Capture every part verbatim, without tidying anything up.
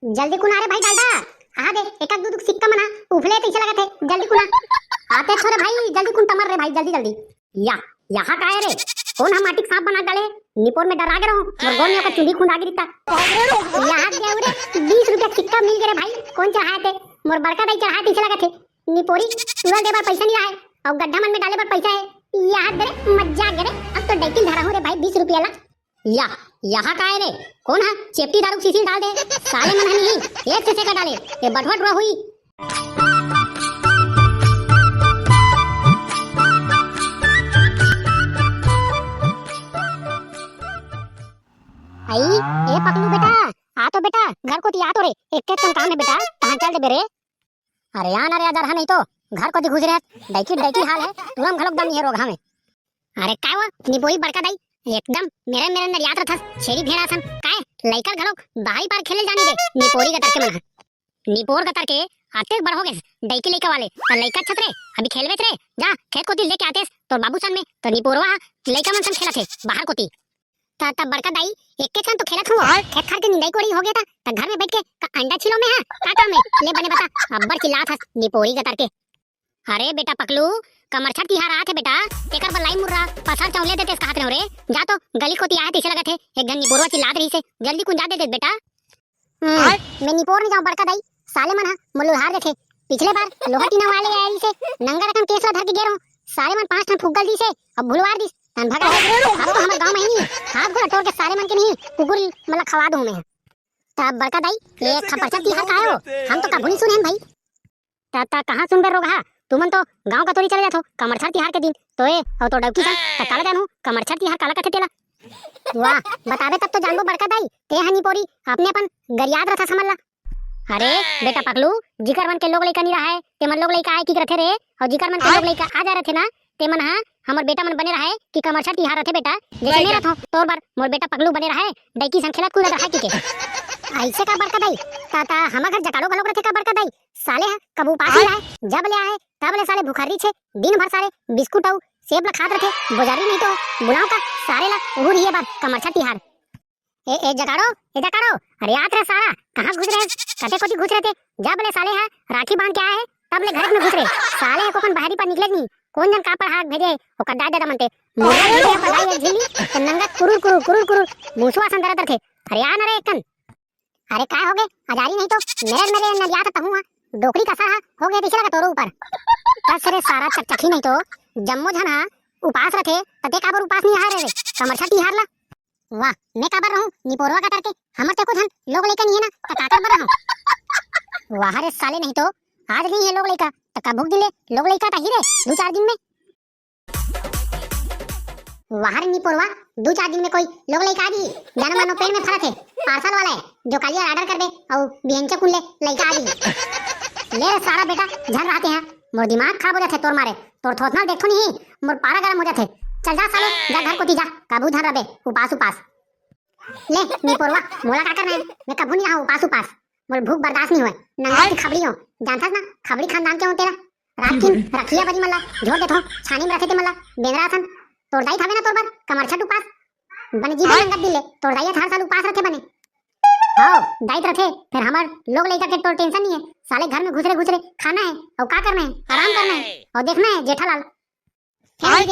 जल्दी कुन आ रे भाई डालडा। आहा दे, एक एक दू दू सिक्का मन हा उफले तइसे लगत हे। जल्दी कुन आ। आते थोरे भाई, जल्दी कुन टमर रे भाई, जल्दी जल्दी। या, यहाँ का है रे? कौन हम माटी के सांप बना डाले? निपोर में डरा गे रहूं, मोर गोड़ में ओकर चुंदी खुंदा गे रिता। यहाँ दे रे, बीस रुपया सिक्का मिल गे रे भाई। कौन चढ़ाए थे? मोर बड़का दाई चढ़ाए तइसे लगत हे। निपोरी तुरल दे बर पैसा नहीं रहा है, और गड्ढा मन में डाले बर पैसा है। यहाँ दे रे, मजा आ गया रे। अब तो डैकिल धरा हूँ रे भाई, बीस रुपया ला। या, यहाँ का है रे? कौन है? चेपटी दारू सीसी डाल दे। साले मन हनी, एक से सेका डाले। ये बटवट हुआ हुई। आई, ए पकलू बेटा, आ तो बेटा, घर कोती आ तो रे। एक के काम है बेटा, कहाँ चल दे बेरे? अरे आ ना रे, आ जा रहा नहीं तो। घर कोती घुस रहे, डैकी डैकी हाल है, तुरम घलोक दम नहीं है रोगहा में। अरे काय हुआ, निपोरी बड़का दाई, एकदम मेरे मेरे नरियात रथस, छेरी भेड़ा सन, काय, लइका घलोक बाहरी पार खेले जानी दे, निपोरी गतर के मन हा। निपोर गतर के अतेक बड़ हो गेस, डैकी लइका वाले, त लइका छत रे, अभी खेलवे रे, जा, खेत कोती लेके आतेस, तोर बाबू सन में, तो निपोरवा हा, लइका मन सन खेलत हे, बाहर कोती। त, त बड़का दाई, एक के सन तो खेलत हुआ, खेत खार के निंदाई कोड़ी हो गया था, त घर में बैठ के का अंडा छीलो में हा, का काम है, ले बने बता, अब्बड़ चिल्लात हस, निपोरी गतर के। अरे बेटा पकलू, कमरछठ तिहार आत हे बेटा, तेकर बर लाई मुर्रा, पसर चौले देतेस कहत रहो रे। जा तो, गली कोती आए तइसे लगत हे, एक झन निपोरवा चिल्लात रहिस हे, जल्दी कुंजा दे दे बेटा। हम्म, मैं निपोर नहीं जाऊं बड़का दाई, साले मन हा मोला उधार देथे। पिछले बार लोहा टीना वाले आए रहिस हे, नंगा रकम केस ला धर के गे रहूं, साले मन पांच ठन फुग्गल दिस हे, अब भुलवार दिस, तन भगा दे। अब तो हमर गांव में ही नहीं, हाथ गोड़ टोर के साले मन के नहीं, कुकुर मन ला खवा दूं मैं। त बड़का दाई, ये कमरछठ तिहार का है हो? हम तो कभू नहीं सुने हन भाई। त, त कहाँ सुनबे रोगहा? तुमन तो गांव कतोरी चले जाथो कमरछठ तिहार के दिन। तो ए, अउ तो डौकी सन, त काला जानहू कमरछठ तिहार काला कथे तेला? वाह, बताबे तब तो जानबो बड़का दाई, ते हनी पोरी अपने अपन गरियात रथस हमन ला। अरे बेटा पकलू, जिकर मन के लोग लइका नी रहय, ते मन लोग लइका आए की रथे रे, अउ जिकर मन के लोग लइका आ जा रथे ना, ते मन हा हमर बेटा मन बने रहय कि कमरछठ तिहार रथे बेटा, जैसे मैं रथों तोर बर मोर बेटा पकलू बने रहय, डैकी सन खेलत कूदत रहय की के। ऐसे का बड़का दाई? ता, ता हमर घर जकाड़ो घलोक रथे का बड़का दाई? साले हा कब उपास ही आए, जब ले आए तब ले साले भुखर्री छे, दिन भर साले बिस्कुट अउ सेब ला खात रथे, बोजारी नहीं तो बुलाओ का सारे ला उहू रहिए बार कमरछठ तिहार। ए, ए जकाड़ो, ए जकाड़ो, अरे आत रे सारा, कहाँ घुस रहे? कते कोती घुस रहे थे? जब ले साले हा राखी बांध के आए है, तब ले घर में घुस रहे। साले हा कोकन बाहरी पर निकले नहीं, कौन जन का पढ़ा भेजे है, ओकर दादा दादा मनते। मुर्रा भेजे है पढ़ाई एक झिल्ली, तो नंगत कुरुर कुरुर, कुरुर कुरुर, मुसवा सन दरद रथे। अरे आ न रे एकन। अरे काय होगे? अजारी नहीं तो मेरे, मेरे नरियात तहूँ हा। डोकरी का सर हा, होगे दिखे लगा तोरो ऊपर। कस रे सारा चकचकी नहीं तो, जम्मो झन हा उपास रथे, तते काबर उपास नहीं आहा रे रे? कमरछठ तिहार ला। वाह, मैं काबर रहूं निपोरवा का तरके? हमर ते को झन लोग लइका नहीं है ना, त काकर बर रहूं? वाह रे साले नहीं तो, आज नहीं है लोग लइका, त का भूख दिले लोग लइका त ही रे, दू चार दिन में। वाह रे निपोरवा, दू चार दिन में कोई लोग लइका आ जी। जानो मानो पेड़ में फरत है, पार्सल वाला है, जो काली order कर दे, अउ बिहनचे कुन ले लइका आ जी। ले रे सारा बेटा, झन रहते हैं, मोर दिमाग खराब हो जाथे तोर मारे, तोर थोथना देखो नहीं, मोर पारा गरम हो जाथे। चल जा साले, जा घर कोती जा, कभू झन रबे, उपास उपास। ले निपोरवा, मोला का करना है, मैं कभू नहीं रहा उपास उपास। मोर भूख बर्दाश्त नहीं होय। नंगा की खबड़ी हो, जानथस ना, खबड़ी खानदान के हो तेरा। रात की रखिया बरी मन ला झोर देथो, छानी में रखे ते मन ला, बेंदरा असन। तोर दाई थावे ना तोर बर कमरछठ उपास। बने जीबे नंगत दिन ले, तोर दाई हर साल उपास रथे बने। हाओ, दाई रथे, फिर हमर लोग लइका के तोर tension नहीं है। साले घर में घुसरे घुसरे खाना है, अउ का करना है? आराम करना है, अउ देखना है जेठालाल। क्या आय?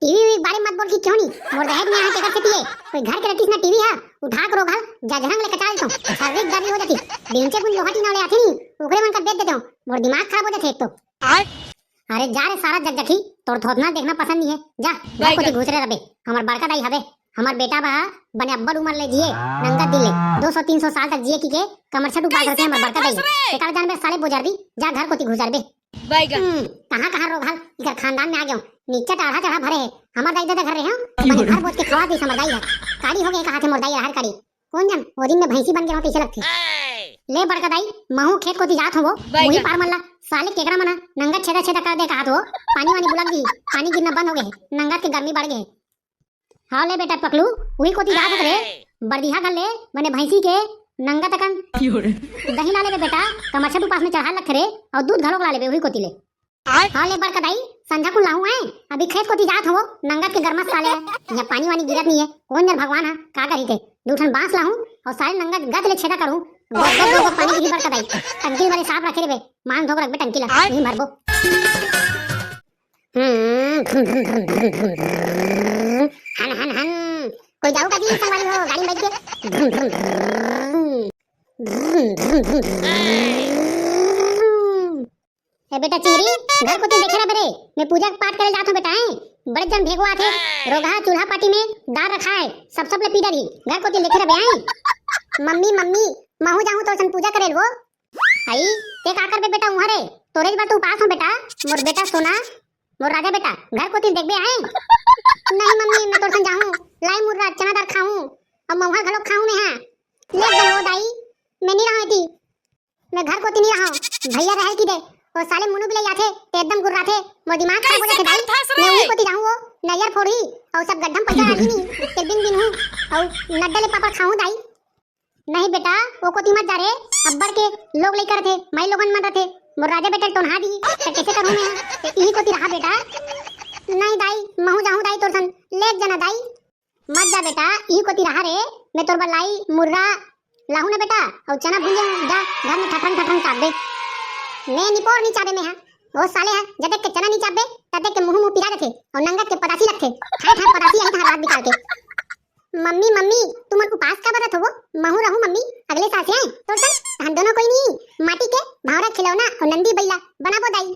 टीवी वीवी के बारे में मत बोल कि क्यों नहीं? मोर दहेज में यहाँ टेकर से पिए। कोई घर के रखिस ना टीवी हा, उठा के रोघल जजरंग ले कचाल तो। शरीर दर्द हो जाती। बेंचे कुन लोहा टीना ले आथे नहीं, ओकरे मन कर बेच देते हो। मोर दिमाग खराब हो जाथे एक तो। आय? अरे जा रे सारा जकजकी, तोर थोथना देखना पसंद नहीं है। जा, घर कोती घुसरे रबे। हमर बड़का दाई हवे, हमर बेटा बा बने अब्बड़ उमर ले जिए, नंगत दिन ले, दो सौ तीन सौ साल तक जिए की के कमरछठ उपास रखे हमर बड़का दाई। तेकर जानबे साले बोजर दी, जा घर कोती घुसर बे। बैगन। हम्म, कहाँ कहाँ रोगहल इकर खानदान में आ गयो। नीचे टाढ़ा चढ़ा भरे है। हमर दाई ददा घर रहे हो, बने भर बोझ के खवा दिस हमर दाई है। काड़ी हो गए कहा थे मोर दाई हर काड़ी। कौन जन, वो दिन में भैंसी बन गए हो पीछे लगते। ले बड़का दाई, महू खेत कोती जात हो वो, बैगन। वही पार मन ला, साले केकड़ा मना, नंगत छेदा छेदा कर दे कहा तो, पानी वानी बुलक दी, पानी गिरना बंद हो गए, नंगत के गर्मी बढ़ गए। हाँ ले बेटा पकलू, उही कोती जात हस रे, बरदिहा घर ले, बने भैंसी के नंगा तकन दही ला लेबे बेटा, कमरछठ उपास में चढ़ाए लगथे रे, अउ दूध घलोक ला लेबे उही कोती ले। हाँ ले बड़का दाई, संझा कुन लाहूं है, अभी खेत कोती जात हवो, नंगत के गरमस साले है, यहाँ पानी वानी गिरत नहीं है, कौन जन भगवान है, का करी थे, दू ठन बांस लाहूं, अउ साले नंगत गत ले छेदा करूं, गो, गो, गो, गो, पानी गिरी बरका दाई। टंकी मारे साफ रखे रे बे। मांग धोक रखबे टंकी ला। आय। नहीं भरबो। हम्म, हन, हन, हन। कोई जाऊ का जी संगवारी हो, गाड़ी में बैठ के। ए बेटा चिंगरी, घर कोती देखे रह बे रे। मैं पूजा पाठ करे जात हूँ बेटा, हैं? बड़े जन भेगवा थे। रोगहा चूल्हा पाटी में दार रखा है, सब सब ले पी डरही। घर कोती देखे रह बे, हैं? मम्मी, मम्मी, महू जाहूँ तोर सन पूजा करे वो। आई, ते का करबे बेटा उहाँ रे? तोरे बर तो उपास हूँ बेटा, मोर बेटा सोना, मोर राजा बेटा, घर कोती देखबे आए। नहीं मम्मी, मैं तोर सन जाहूँ, लाई मुर्रा, चना दार खाहूँ, अब महुआ घलो खाहूँ मैं, हाँ। ले जाओ दाई, मैं नहीं रहूँ एती। मैं घर कोती नहीं रहा हूँ, भैया रहे की दे। वो साले मुनु भी ले आथे, ते एकदम गुर्राथे, मोर दिमाग खराब हो जाथे दाई। मैं उही कोती जाहूँ, वो नरियर फोड़ही, और सब गड्ढम पैसा डालही नहीं, ते बिन बिन हूँ, और नड्डा ले पापड़ खाहूँ दाई। नहीं बेटा, वो कोती मत जा रे, अब्बड़ के लोग लइका रथे, माई लोगन मन रथे, मोर राजा बेटा टोनहा दी, ते कैसे करूँ मैं? ते इही कोती रहा बेटा। नहीं दाई, महू जाहूँ दाई तोर सन, ले जना दाई। मत जा बेटा, इही कोती रहा रे, मैं तोर बर लाई मुर्रा लाहूँ ना बेटा, अउ चना भूंजे हूँ, जा घर में ठठन ठठन चाबे। मैं निपोर नहीं चाबे मैं हा, वो साले हा, जब देख के चना नहीं चाबे, तब देख के मुँह मुँह पिरा देथे, अउ नंगत के पतासी लगथे, ठाए ठाए पतासी आई तहार रात बिकाल के। मम्मी, मम्मी, तुमन उपास का बरत हो? महू रहूँ मम्मी, अगले साल से आए, तोर सन, हम दोनों कोई नहीं, माटी के भावरा खिलौना अउ नंदी बैला बनाबो दाई।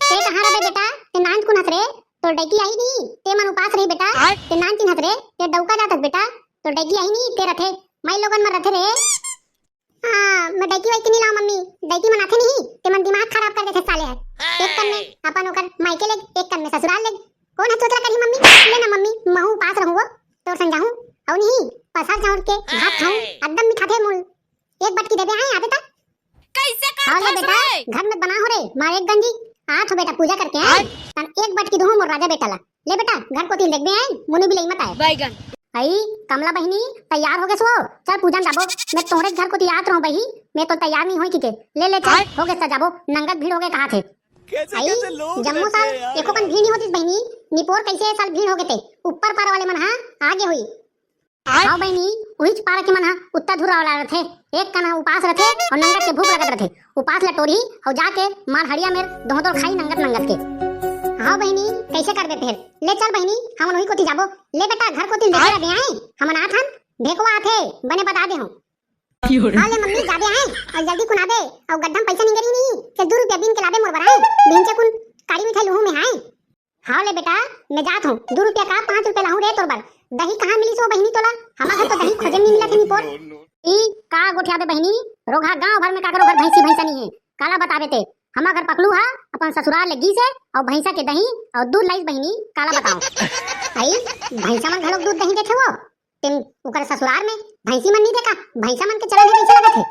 ते कहाँ रहे बेटा? ते नान कुन हस रे? तोर डैकी आई नहीं? ते मन उपास रही बेटा। आय। ते नान चिन्हत रे? ते डौका जात हस बेटा। तोर डैकी आई नहीं? ते रथे। माई लोगन मन रथे रे। हाँ, मैं डैकी वाइकी नहीं लाऊं मम्मी। डैकी मन आथे नहीं? ते मन दिमाग खराब कर देथे साले हर। एक कन में अपन ओकर मायके लेग, एक कन में ससुराल लेग। कौन है चोचला करही मम्मी? ले ना मम्मी, महू उपास रहूं वो। तोर संग जाहूं। अउ नहीं, पसार चाउर के भात खाऊं। एकदम मिठाथे मूल। एक बटकी देबे आए आबे ता। कैसे हाँ ले करथस बेटा, रे? घर में बना हो रे, मार एक गंजी। आत हो बेटा पूजा करके आए। आय। तन एक बटकी दूहूं मोर राजा बेटा ला। ले बेटा, घर कोती देखबे आए, मुनु बिलई मत आए। बैगन। आई, कमला बहिनी, तैयार हो गेस वो? चल पूजा में जाबो। मैं तोहरे घर कोती आत रहूं बही, मैं तो तैयार नहीं होई किके। ले ले चल, आय। हो गेस त जाबो, नंगत भीड़ हो गे कहा थे। कैसे आई, कैसे लोग जम्मो रहते साल हैं यार। एको कन भीड़ नहीं होतिस बहिनी, निपोर कैसे ए साल भीड़ हो गे ते। ऊपर पार वाले मन हा आगे होई। आय। हाँ बहिनी, उहीच पारा के मन हा उत्ता धुर्रा वाला रथे। एक कन हा उपास रथे अउ नंगत के भूख लगत रथे। उपास ल टोरही अउ जाके मार हड़िया मेर दोहदोर खाई नंगत नंगत के। हाँ बहिनी, कैसे करबे फेर? ले चल बहिनी, हमन उही कोती जाबो। ले बेटा, घर कोती देखे रह बे आए, हमन आथन, भेकवा आथे, बने बता दे हूँ। हाँ ले मम्मी, जाबे आए, अउ जल्दी कुन आबे, अउ गड्ढम पैसा निंगरी नहीं, चल दू रुपया बीन के लाबे मोर बर आए, बीन के कुन काड़ी मिठाई लूहूं मैं आए। हाँ ले बेटा, मैं जात हूँ, दू रुपया का पाँच रुपया लाहूं रे तोर बर। दही कहाँ मिलिस वो बहिनी तोला? हमर घर तो दही खोजे में नहीं मिलत हे निपोर। ई का गोठियाबे बहिनी, रोगहा गांव भर में काकरो घर भैंसी भैंसा नहीं है, काला बताबे ते। हमर घर पकलू हा अपन ससुराल ले गीस हे, अउ भैंसा के दही अउ दूध लाइस बहिनी, काला बताओ। आई, भैंसा मन घलोक दूध दही देथे वो। तेन ओकर ससुराल में भैंसी मन नहीं देखा, भैंसा मन के चलन हे कैसे लगत हे?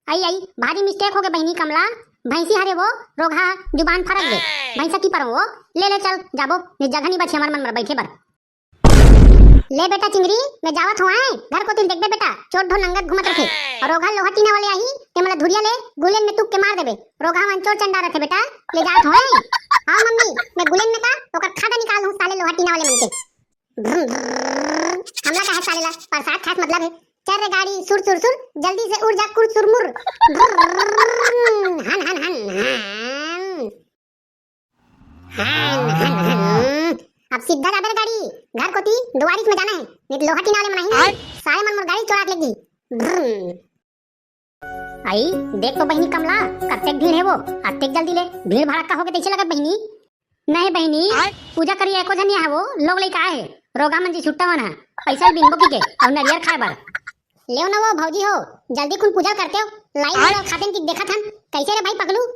आई, आई, भारी mistake हो गे बहिनी कमला, भैंसी हरे वो, रोगहा जुबान फरक गे। भैंसा की परम वो, ले ले चल, जाबो, निज जगह नहीं बचे हमर मन में बैठे बर। ले बेटा चिंगरी, मैं जावत हूँ आए, घर कोती देखबे बेटा, चोर ढोर नंगत घूमत रथे। अउ रोगहा लोहा टीना वाले आही, ते मोला धुरिया ले, गुलेन में तुक के मार देबे। रोगहा मन चोर चंडा रथे बेटा, ले जात हूँ आए। हाँ मम्मी, मैं गुलेन में का, ओकर खादा निकाल हूँ साले लोहा टीना वाले मन के। हमला का है साले ला, प्रसाद खास मतलब है। चल रे गाड़ी, सुर सुर सुर, जल्दी से उड़ जा कुर सुर मुर। हन हन हन हन। हन हन हन। अब सीधा जाबे रे गाड़ी, घर कोती, दुआरी में जाना है, नहीं तो लोहा टीना वाले मन आही, आय। साले मन मोर गाड़ी चोरा के लेगी। आई, देख तो बहिनी कमला, कतेक भीड़ हे वो, अतेक जल्दी ले, भीड़ भड़क्का होके तैसे लगत बहिनी। नहीं बहिनी, आय? पूजा करिया एको झन नहीं हे वो, लोग लइका आए हे, रोगहा मन जी छुट्टा मन हा, पैसा बिनबो की के, अउ नरियर खाए बर। लेव ना वो भौजी हो, जल्दी कुन पूजा करते हो, लाई आय? नरियर खातेन की देखत हन, कैसे रे भाई पगलू?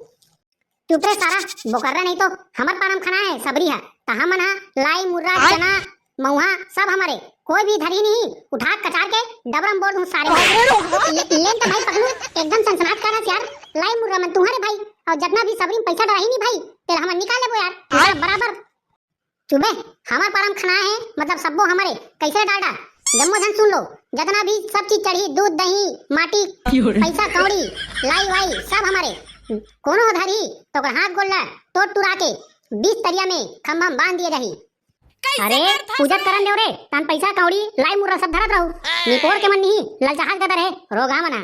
चुप रे सारा, बोकर्रा नहीं तो, हमर पारम खाना है, सबरी है, त हमन हा, लाई, मुर्रा, आय? चना, महुआ सब हमरे, कोई भी धरी नहीं, उठा कचार के डबरा में बोर दूं सारे। अरे रे। ले-, लेन तो भाई पगलू, एकदम सनसनाट कर रहा यार। लाई मुर्रा मन तुम्हारे भाई, अउ जतना भी सबरी में पैसा डराही नहीं भाई, तेला हमन निकाल लेबो यार। आय। बराबर। चुबे, हमर परम खाना है, मतलब सब्बो हमरे, कैसे डालडा? जम्मो झन सुन लो, जतना भी सब चीज चढ़ी, दूध, दही, माटी, क्यों रे? पैसा, कौड़ी, लाई वाई, सब हमरे। कोनो धरी, तो ओकर हाथ गोड़ ला तोड़ तुरा के, बीस तरिया में खम्भा में बांध दिए जाही। अरे, पूजत करन देव रे, तन पैसा कौड़ी, लाई मुर्रा सब धरत रहू। निपोर के मन नहीं, ललचाहत गदर है, रोगहा मना।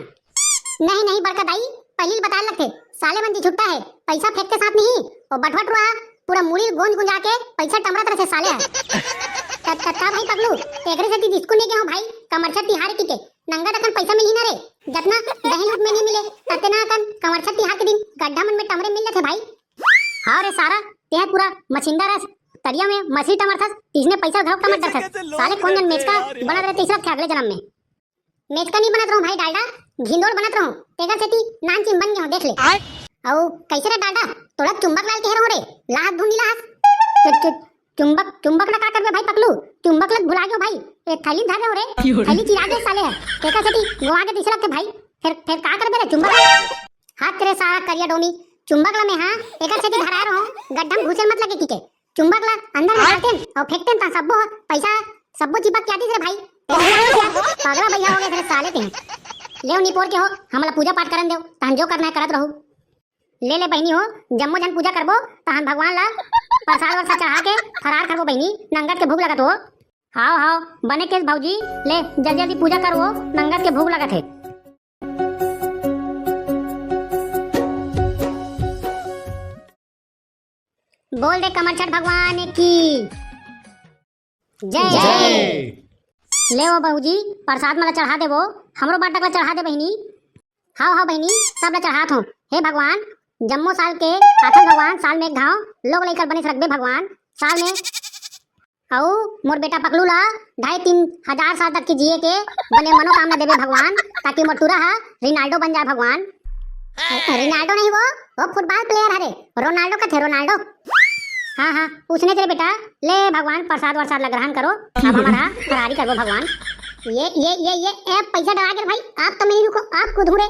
नहीं, नहीं, बड़का दाई, पहिली बताए लगथे, साले मन जी छुट्टा हे, पैसा फेंकते साथ नहीं, वो बटवा टुरा पूरा मुड़ी गोंज गुंजा के पैसा टमरत रथे साले ह। त-, त-, त भाई पगलू, एकरे सेती स्कूल नहीं गए हो भाई, कमरछठ तिहार के, के नंगत अकन पैसा मिलही ना रे, जतना दहेज लूट में नहीं मिले, ततना अकन कमरछठ तिहार के दिन गड्ढा मन में टमरे मिल जाथे भाई। हाँ रे सारा, तेह पूरा मछिंदा रस, तरिया में मछली टमरथस, तिसने पैसा घलो टमर डरथस। साले कोन जन मेचका बनत रहे तीसरा थे अगले जन्म में। मेचका नहीं बनत रहूं भाई डालडा, घिंदोड़ बनत रहूं, तेकर सेती नान चिम बन गए हो, देख ले। आय। अउ कैसे रे डालडा, तोला चुंबक लाल कह रहो रे, लाहत धुन नहीं लाहस। चु-, चु-, चुंबक, चुंबक ला का करबे भाई पकलू, चुंबक ला भुला गयो भाई, ए थैली धर रहो रे, क्यों रे? थैली चिरा दे साले है, तेकर सेती गोवा के तीसरा थे भाई, फिर, फिर का करबे रे चुंबक? हाथ तेरे सारा करिया डोमी, चुंबक ला में हाँ, एकर सेती धराए रहो, गड्ढा में घुसे मत लगे किके। चुंबक ला अंदर में डालतेन अउ फेंकतेन ता सब्बो ह, पैसा सब्बो चिपक के आतिस रे भाई। तेरे भैया हो गया, पगला भैया हो गए तेरे साले ते। ले ओ निपोर के हो, हमला पूजा पाठ करन देव, तहन जो करना है करत रहू। ले ले बहिनी हो, जम्मो झन पूजा करबो, तहन भगवान ला प्रसाद वरसाद चढ़ा के फरार करबो बहिनी, नंगत के भूख लगत हो। हाव हाव, बने केस भौजी, ले जल्दी जल्दी पूजा करबो, नंगत के भूख लगत हे। बोल दे कमरछठ भगवान की जय। जय। ले ओ बहूजी, प्रसाद मला चढ़ा देबो, हमरो बाटक ला चढ़ा दे बहिनी। हाव हाव बहिनी, सब ला चढ़ात हो। हे भगवान, जम्मो साल के आथस भगवान, साल में एक घाव लोग लइका ल बने से रखबे भगवान, साल में। अउ मोर बेटा पकलू ला ढाई तीन हजार साल तक के जिए के बने मनोकामना देबे भगवान, ताकि मोर टूरा हा रिनाल्डो बन जाए भगवान। रिनाल्डो नहीं वो, वो फुटबॉल प्लेयर हरे, रोनाल्डो कथे, रोनाल्डो। हाँ हाँ, उसने तेरे बेटा, ले भगवान प्रसाद वरसाद ला ग्रहण करो, अब हमारा फरारी करबो भगवान। ये ये ये ये ए, पैसा डरा के भाई, आप तो नहीं रुको, आप कूद रे।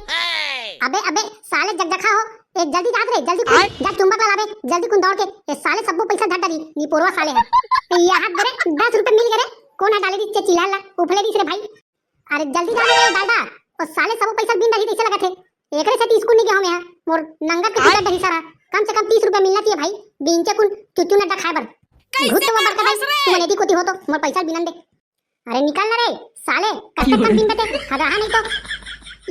अबे अबे साले जकजका हो, ए, जल्दी जात रे, जल्दी कूद, आय। जा चुंबक ला लाबे, जल्दी कूद दौड़ के। ए, साले सब्बो पैसा झट डाली, निपोरवा साले है। ए, यहाँ दे रे, दस रुपए मिल गए रे, कोन है डाले दिस चिल्ला ला, उफले दिस रे भाई। अरे जल्दी जा रे डालडा, ओ साले सब्बो पैसा बिन डाली तैसे लगत है। एकरे सेती स्कूल नहीं गया हूँ मैं, मोर नंगत के टिकट डाली सारा, कम से कम तीस रुपए मिलना चाहिए भाई, बिन के कुन चुचू नड्डा खाए बर। कैसे घुट तो वो बड़का भाई, तू मनेदी कोती हो तो, मोर पैसा बिनन दे। अरे निकल ना रे साले, कब तक कम दिन बेटे, हगहा नहीं तो।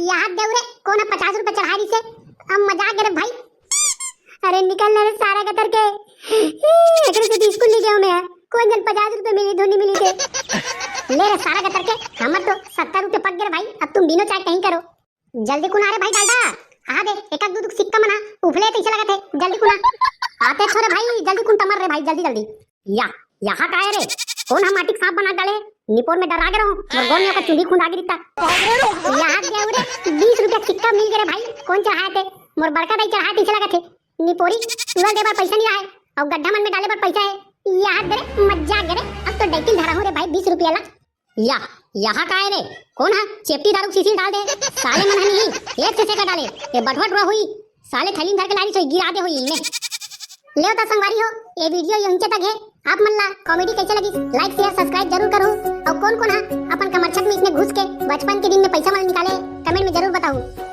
यहाँ देव रे, कोन पचास रुपए चढ़ा रही से, अब मजाक करे भाई। अरे निकल ना रे सारा गतर के, एकरे से स्कूल नहीं गया मैं, कोन जन पचास रुपए मिली, धोनी मिली थे। ले रे सारा गतर के, हमर तो सत्तर रुपए पक गए भाई, अब तुम बिनो चाहे कहीं करो। जल्दी कुना रे भाई डालडा, आहा दे, एक आध दू दू सिक्का मना, उफले तैसे लगत है, जल्दी कुना। आते थोरे भाई, जल्दी कुन टमर रे भाई, जल्दी जल्दी। या, यहाँ का है रे? कोन हम माटी के सांप बना डाले? निपोर में डरा के रहूं, मोर गोड़ में ओकर चुंदी खुंदा गिरता। यहाँ देव रे, बीस रुपया सिक्का मिल गए रे भाई, कोन चढ़ाए थे? मोर बड़का दाई चढ़ाए तैसे लगत है। निपोरी, टूरा दे बर पैसा नहीं आए, और गड्ढा मन में डाले बर पैसा है। यहाँ दे रे, मजा आ गया रे, अब तो डैकिल धरा हूँ रे भाई, बीस रुपया ला। या, यहाँ का है रे? कोन हा चेपटी दारू के शीशी डाल दे? साले मन हनी, एक से सेका डाले, ये बटवट हुआ हुई, साले थैली में धर के लानी चाहिए, गिरा दे हुई इनमें। ले होता संगवारी हो, ये वीडियो यहीं तक है। आप मन ला कॉमेडी कैसे लगी, लाइक शेयर सब्सक्राइब जरूर करो। और कोन कोन हा अपन कमरछठ में इसमें घुस के बचपन के दिन में पैसा मन निकाले, कमेंट में जरूर बताओ।